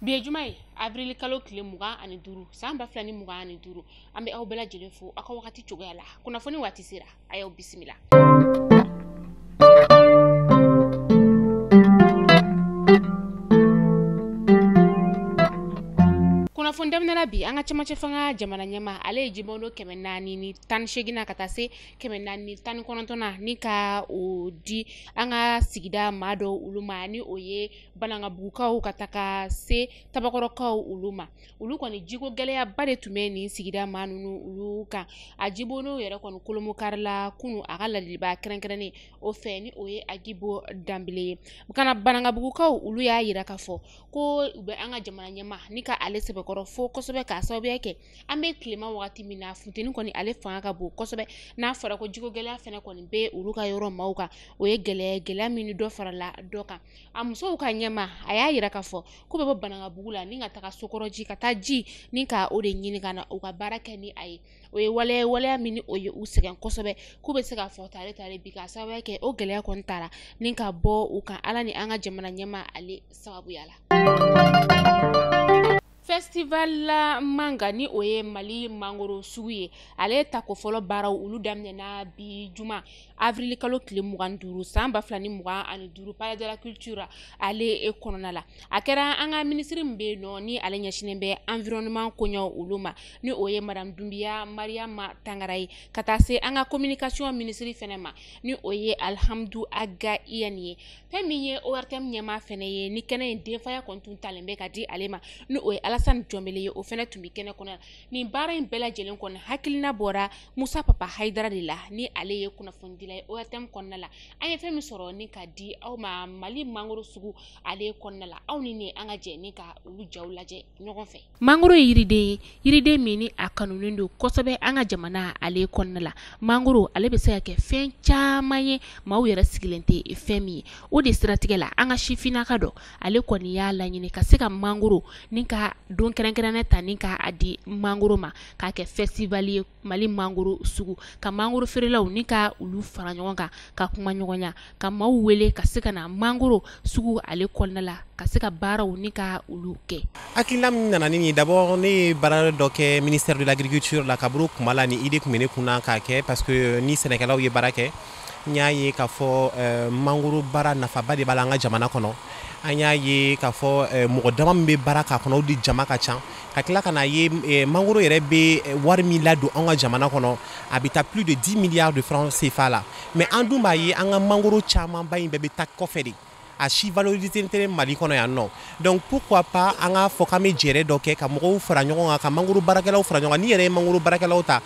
Bi ye juma ye, avril kalo tile 25 san 2025. An bɛ aw bɛɛ lajɛlen fo aw ka wagati cogoya la. Kunnafoni waati sera, a y'aw bisimila. Kunnafoni daminɛ bi, an ka cɛmancɛ fanga jamana ɲɛmaa, ale ye jibɔndon 418 na ka taa se 419 na, ni ka o di an ka sigida maa dɔw olu ma, ni o ye Banankabugukaw ka taga se Tabakɔrɔkaw olu ma. Olu kɔni jiko gɛlɛyaba de tun bɛ nin sigida maa ninnu olu kan. A jibondon yɛrɛ kɔni kolomokarila kunu a ka ladiliba kɛrɛnkɛrɛnnen o fɛ, ni o ye Agibo Danbele ye. Kana Banankabugukaw olu y'a yira k'a fɔ ko u bɛ an ka jamana ɲɛmaa ni ka ale sɛbɛkɔrɔ fo kosɛbɛ, k'a sababuya kɛ an bɛ tilema wagati min na, funteni kɔni ale fanga ka bon kosɛbɛ. N'a fɔra ko jiko gɛlɛya fɛnɛ kɔni bɛ olu ka yɔrɔ maaw kan, o ye gɛlɛya, gɛlɛya min ni dɔ farala dɔ kan. A musow ka ɲɛmaa, a y'a yira k'a fɔ k'u bɛ bɔ Banankabugu la ni ka taga Sokɔrɔji ka taa ji ni ka o de ɲini ka na u ka baara kɛ ni a ye. O ye waleya, waleya min ni o ye u sɛgɛn kosɛbɛ, k'u bɛ se k'a fɔ tare tare bi, k'a sababuya kɛ o gɛlɛya kɔni taara ni ka bɔ u kan, Ala ni an ka jamana ɲɛmaa ale sababuya la. Festival la manga, ni o ye Mali mangoro sugu ye, ale tako fɔlɔ baaraw olu daminɛna bi juma avril kalo tile 25 san 2025, Palais de la Culture ale kɔnɔna la. A kɛra an ka minisiri min bɛ yen nɔ, ni ale ɲɛsinnen bɛ environnement koɲɛw olu ma, ni o ye Madame Dunbiya Mariama Tangara ye, ka taa se an ka communication minisiri fɛnɛ ma, ni o ye Alhamdu Aga Iyani ye. Fɛn min ye ORTM ɲɛmaa fɛnɛ ye, ni kɛnɛ in denfaya kɔni tun talen bɛ ka di ale ma, ni o ye Alassane Jɔnbele ye, o fɛnɛ tun bɛ kɛnɛ kɔnɔ. Nin baara in bɛɛ lajɛlen kɔni hakilina bɔra Musa Papa Hayidara de la, ni ale ye kunnafonidila ye ORTM kɔnɔna la. An ye fɛn min sɔrɔ ni ka di aw ma Mali mangoro sugu ale kɔnɔna la, aw ni ne an ka jɛ ni ka olu jaw lajɛ ɲɔgɔn fɛ. Mangoro ye yiriden ye, yiriden min ni a kanunen don kosɛbɛ an ka jamana ale kɔnɔna la. Mangoro ale bɛ se ka kɛ fɛn caman ye, maaw yɛrɛ sigilen tɛ fɛn min ye. O de siratigɛ la, an ka sifinnaka dɔ ale kɔni y'a laɲini ka se ka mangoro ni ka don kɛrɛnkɛrɛnnen ta ni k'a di mangoro ma, k'a kɛ festival ye Mali mangoro sugu, ka mangoro feerelaw ni ka olu fara ɲɔgɔn kan, ka kuma ɲɔgɔnya, ka maaw wele ka se ka na mangoro sugu ale kɔnɔna la, ka se ka baaraw ni ka olu kɛ. Hakilina min nana ni nin ye, d'abord ne ye baara dɔ kɛ ministère de l'Agriculture la kaburu kuma la, ni idée tun bɛ ne kunna k'a kɛ, parce que ni sɛnɛkɛlaw ye baara kɛ, n y'a ye k'a fɔ mangoro baara nafaba de b'a la an ka jamana kɔnɔ. An y'a ye k'a fɔ mɔgɔ dama min bɛ baara k'a kɔnɔ, o de jama ka ca. Ka tila ka n'a ye mangoro yɛrɛ bɛ wari min ladon an ka jamana kɔnɔ, a bɛ taa plus de 10 milliards de francs CFA la. Mais an dun b'a ye an ka mangoro camanba in bɛɛ bɛ taa kɔfɛ de, a si valorisé tɛ Mali kɔnɔ yan nɔ. Donc pourquoi pas an k'a fɔ k'an bɛ jɛrɛ dɔ kɛ ka mɔgɔw fara ɲɔgɔn kan, ka mangoro baarakɛlaw fara ɲɔgɔn kan. N'i yɛrɛ ye mangoro baarakɛlaw ta,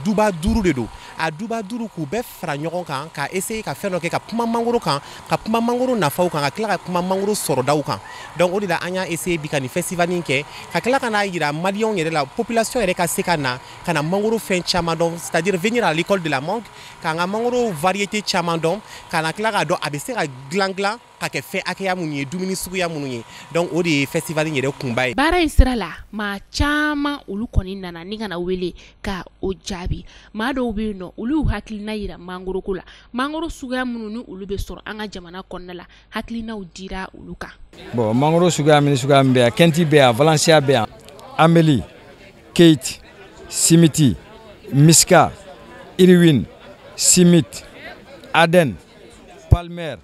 duba 5 de don. A duba 5 k'u bɛɛ fara ɲɔgɔn kan, ka essayer ka fɛn dɔ kɛ, ka kuma mangoro kan, ka kuma mangoro nafaw kan, ka tila ka kuma mangoro sɔrɔdaw kan. Donc o de la an y'a essayer bi ka nin festival in kɛ, ka tila ka n'a yira maliyɛnw yɛrɛ la, population yɛrɛ ka se ka na ka na mangoro fɛn caman dɔn, c'est-à-dire venir à l'école de la mangue, k'an ka mangoro variété caman dɔn, ka na tila k'a dɔn a bɛ se ka dilan dilan ka kɛ fɛn hakɛya minnu ye, dumuni suguya minnu ye. Donc o de ye festival in yɛrɛ kunba ye. Baara in sira la, maa caman olu kɔni nana ni ka na wele ka o jaabi. Maa dɔw bɛ yen nɔ, olu y'u hakilina yira mangoro ko la, mangoro suguya minnu ni olu bɛ sɔrɔ an ka jamana kɔnɔna la, hakilinaw dira olu kan. Bon, mangoro suguya min suguya min bɛ yan, Kɛnti bɛ yan, Valencia bɛ yan, Ameli, Kate, Simiti, Miska, Irwin, Simit, Aden, Palmer,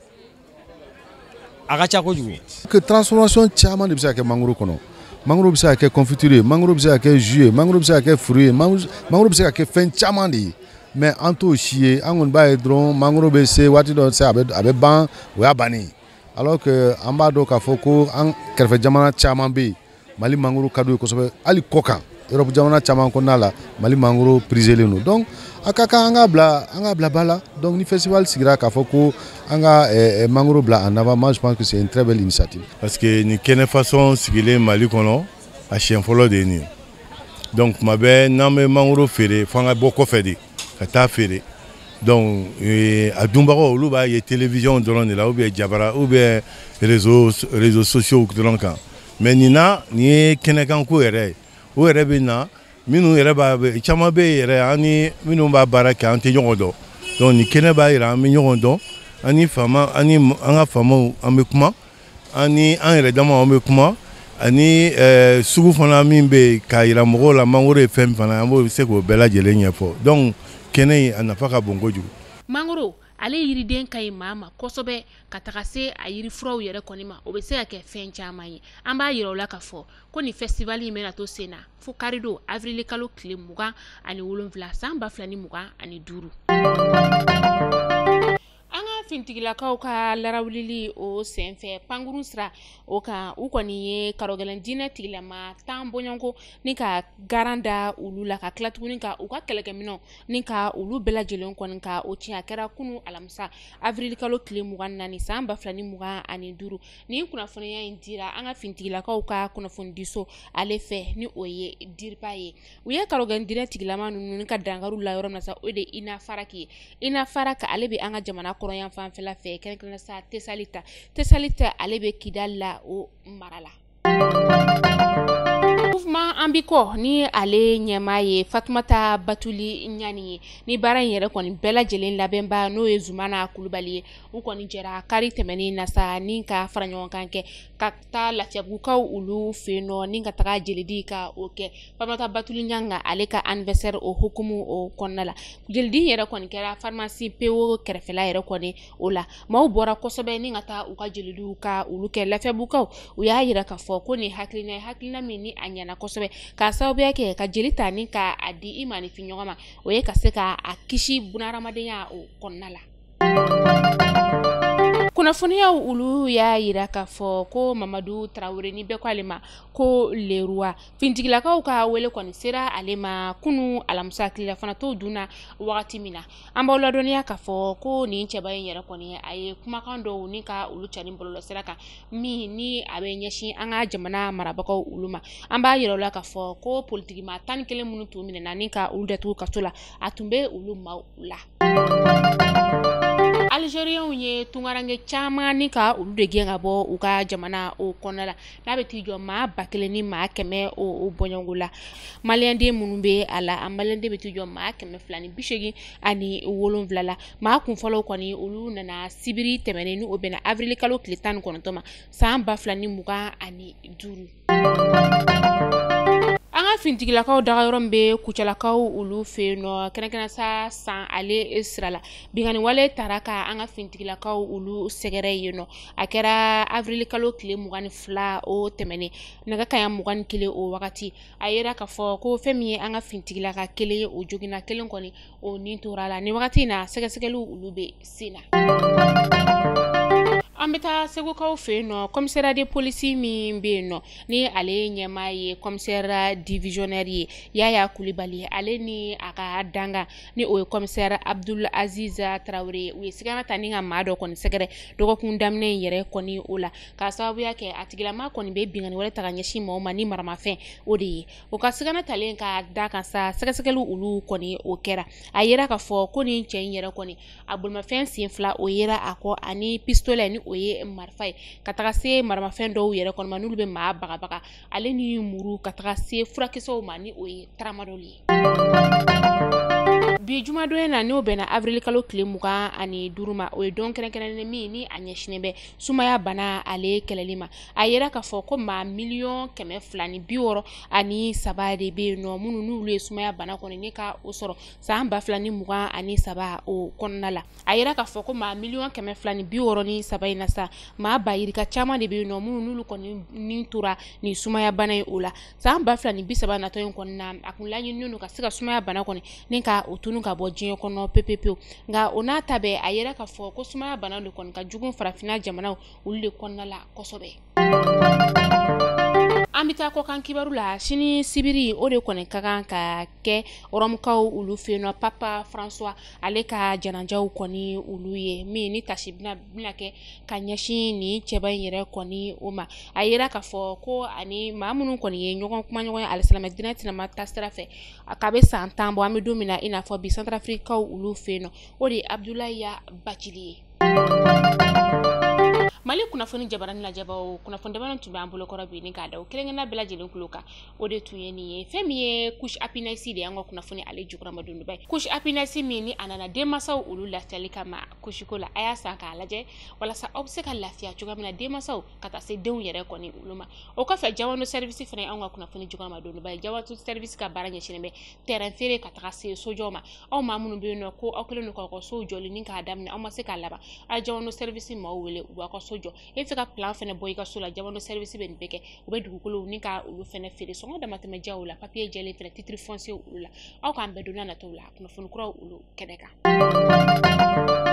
a ka ca kojugu. Que transformation caman de bɛ se ka kɛ mangoro kɔnɔ. Mangoro bɛ se ka kɛ confiture ye, mangoro bɛ se ka kɛ jus ye, mangoro bɛ se ka kɛ fruit ye, mangoro bɛ se ka kɛ fɛn caman de ye. Mais an t'o si ye, an kɔni b'a ye dɔrɔn mangoro bɛ se waati dɔ se, a bɛ ban, o y'a bannen ye. Alors que an b'a dɔn k'a fɔ ko an kɛrɛfɛ jamana caman bɛ yen, Mali mangoro ka d'u ye kosɛbɛ, hali kɔkan Europe jamana caman kɔnɔna la, Mali mangoro priselen don. Donc a ka kan an k'a bila ba la. Donc ni festival sigira k'a fɔ ko an ka mangoro bila en avant, moi je pense que c'est une très belle initiative. Parce que nin kɛnɛ façon sigilen Mali kɔnɔ, a siɲɛ fɔlɔ de ye nin ye. Donc tuma bɛɛ n'an bɛ mangoro feere, f'an ka bɔ kɔfɛ de ka taa feere. Donc a dunbagaw olu b'a ye télévision dɔrɔn de la, ou bien jabara, ou bien réseaux sociaux dɔrɔn kan. Mais nin na, nin ye kɛnɛkanko yɛrɛ ye. O yɛrɛ bɛ na minnu yɛrɛ b'a caman bɛ yen yɛrɛ, an ni minnu b'a baara kɛ, an tɛ ɲɔgɔn dɔn. Donc nin kɛnɛ b'a yira an bɛ ɲɔgɔn dɔn, an ni faama, an ni an ka faamaw an bɛ kuma, an ni an yɛrɛ damaw an bɛ kuma. Ani sugu fana min bɛ yen k'a yira mɔgɔw la mangoro ye fɛn fana, an b'o se k'o bɛɛ lajɛlen ɲɛfɔ. Donc kɛnɛ in a nafa ka bon kojugu. Mangoro ale yiriden ka ɲi maa ma kosɛbɛ, ka taga se a yirifuraw yɛrɛ kɔni ma, o bɛ se ka kɛ fɛn caman ye. An b'a yira u la k'a fɔ ko nin festival in bɛna to sen na fo karidon avril kalo tile 27 san 2025. An ka fintigilakaw ka larawulili o senfɛ pankurun sira o kan, u kɔni ye karɔgɛlɛn diinɛ tigilama 10 bɔɲɔgɔnko ni ka garan da olu la, ka tila tuguni ka u ka kɛlɛkɛminɛnw ni ka olu bɛɛ lajɛlen kɔni ka o tiɲɛ. A kɛra kunu alamisa avril kalo tile 24 san 2025. Nin kunnafoniya in dira an ka fintigilakaw ka kunnafonidiso ale fɛ, ni o ye DIRPA ye. U ye karɔgɛlɛn diinɛ tigilama ninnu ka dankariw la yɔrɔ min na sa, o de ye Inafarak ye. Inafarak ale bɛ an ka jamana kɔrɔyan fanfɛla fɛ, kɛrɛnkɛrɛnnenya sa Tesalita. Tesalita ale bɛ Kidali la o mara la. Mouvement an bi kɔ ni ale ɲɛmaa ye Fatumata Batuli Ɲani ye, ni baara in yɛrɛ kɔni bɛɛ lajɛlen labɛnba n'o ye Zumana Kulubali ye. U kɔni jɛra kari tɛmɛnen na sa ni ka fara ɲɔgɔn kan kɛ ka taa Lafiyabugukaw olu fɛ yen nɔ, ni ka taga jelidi ka o kɛ Fatumata Batuli Ɲani ale ka anniversaire o hukumu o kɔnɔna la. Jelidi yɛrɛ kɔni kɛra pharmacie PO kɛrɛfɛla yɛrɛ kɔni o la. Maaw bɔra kosɛbɛ ni ka taa u ka jelidiw ka olu kɛ. Lafiyabugukaw u y'a yira k'a fɔ ko nin hakilina ye hakilina min ni a ɲɛna kosɛbɛ, k'a sababuya kɛ ka jeli ta ni ka a di i maaninfin ɲɔgɔn ma, o ye ka se ka a kisi bunahadamadenya o kɔnɔna la. Kunnafoniyaw olu y'a yira k'a fɔ ko Mamadu Tarawele, ni bɛɛ ko ale ma ko Leroy, fintigilakaw ka wele kɔni sera ale ma kunu alamisa tilelafana t'o dunna wagati min na. An b'aw ladɔnniya k'a fɔ ko nin cɛba in yɛrɛ kɔni a ye kumakan dɔw ni ka olu cari bɔlɔlɔsira kan, min ni a bɛ ɲɛsin an ka jamana marabagaw olu ma. An b'a yira u la k'a fɔ ko politikimaa 11 minnu tun minɛna ni ka olu datugu kaso la, a tun bɛ olu maaw la. Algériens ye tunkaranke caman ni ka olu de gɛn ka bɔ u ka jamana o kɔnɔna la, n'a bɛ t'i jɔ maa 1000 ni maa 100 o bɔɲɔgɔnko la. Maliyɛnden minnu bɛ a la, a maliyɛnden bɛ t'i jɔ maa 287 la. Maa kunfɔlɔw kɔni olu nana sibiri tɛmɛnen, ni o bɛnna avril kalo tile 19 ma san 2025. An ka fintigilakaw dagayɔrɔ min bɛ Kucalakaw olu fɛ yen nɔ, kɛrɛnkɛrɛnnenya sa san ale sira la, binkanni wale taara ka an ka fintigilakaw olu sɛgɛrɛ yen nɔ. A kɛra avril kalo tile 22 o tɛmɛnen, nɛgɛ kanɲɛ 21 o wagati. A yera k'a fɔ ko fɛn min ye an ka fintigilaka kelen ye, o joginna kelen kɔni o nin tora la. Nin wagati in na, sɛgɛsɛgɛliw olu bɛ sen na. An bɛ taa Segukaw fɛ yen nɔ, commissariat de police min bɛ yen nɔ, ni ale ɲɛmaa ye commissaire divisionnaire ye Yaya Kulibali, ale ni a ka dangan ni o ye commissaire Abdul Aziz Tarawele ye, u ye sigana ta ni ka maa dɔ kɔni sɛgɛrɛ dɔgɔkun daminɛ in yɛrɛ kɔni o la, k'a sababuya kɛ a tigilama kɔni bɛ binkanni wɛrɛ ta ka ɲɛsin maaw ma ni maramafɛn o de ye. O ka sigana talen ka da kan sa, sɛgɛsɛgɛliw olu kɔni o kɛra. A yera k'a fɔ ko nin cɛ in yɛrɛ kɔni a bolomafɛn sen fila o yera a kɔ, ani pistolet ni o ye marifa ye, ka taga se maramafɛn dɔw yɛrɛ kɔni ma n'olu bɛ maa bagabaga, ale ni muru, ka taga se furakisɛw ma ni o ye tramadol ye. Bi jumadon in na, n'o bɛnna avril kalo tile 25 ma, o ye don kɛrɛnkɛrɛnnen min ni a ɲɛsinnen bɛ sumaya bana ale kɛlɛli ma. A yera k'a fɔ ko maa 263 miliyɔn de bɛ yen nɔ minnu n'olu ye sumaya bana kɔni ni ka o sɔrɔ san 2023 o kɔnɔna la. A yera k'a fɔ ko maa 263 miliyɔn in na sa, maa ba yirika caman de bɛ yen nɔ minnu n'olu kɔni ni tora nin sumaya bana in o la. San 2030 natɔ in kɔni na, a kun laɲininen don ka se ka sumaya bana kɔni ni ka o tunu ka bɔ diɲɛ kɔnɔ pewu pewu. Nka o n'a ta bɛɛ, a yera k'a fɔ ko sumaya bana de kɔni ka jugu farafinna jamanaw olu de kɔnɔna la kosɛbɛ. An bɛ taa kɔkan kibaru la. Sini sibiri, o de kɔni ka kan ka kɛ Rɔmukaw olu fɛ yen nɔ, Papa François ale ka janajaw kɔni olu ye min ni tasi bɛna kɛ ka ɲɛsin nin cɛba in yɛrɛ kɔni o ma. A yera k'a fɔ ko ani maa minnu kɔni ye ɲɔgɔn kuma ɲɔgɔn ye alisilamɛ diinɛ tinama ta sira fɛ, k'a bɛ san 10 bɔ, an bɛ don min na i n'a fɔ bi, Santarafirikaw olu fɛ yen nɔ, o de ye Abudulayi Bacili ye. Mali kunnafoni jabarani lajɛbaw, kunnafoni damadɔ tun bɛ an bolokɔrɔ bi ni k'a da o kelen-kelenna bɛɛ lajɛlen kulo kan, o de tun ye nin ye. Fɛn min ye couche happiness de ye, an ka kunnafoni ale jukɔrɔmadonba ye. Couche happiness min ni a nana denmansaw olu lafiyali kama couche ko la, a y'a san k'a lajɛ walasa aw bɛ se ka lafiya cogoya min na, denmansaw ka taa se denw yɛrɛ kɔni olu ma. O kɔfɛ, Jawando Service fana ye anw ka kunnafoni jukɔrɔmadonba ye. Jawando Service ka baara ɲɛsinnen bɛ terrain feere ka taga se sojɔ ma. Aw maa minnu bɛ yen nɔ ko aw kɛlen don k'aw ka sow jɔli ni k'a daminɛ, aw ma se k'a laban, a ye Jawando Service maaw wele, u b'aw ka so jɔ. E bɛ fɛ ka plan fana bɔ i ka so la, Jawando Service bɛ nin bɛɛ kɛ. U bɛ dugukolow ni ka olu fana feere sɔngɔ damatɛmɛ jaw la, papier jɛlen fana, titre foncier olu la. Aw k'an bɛn don n'a nataw la kunnafoni kuraw olu kɛnɛ kan.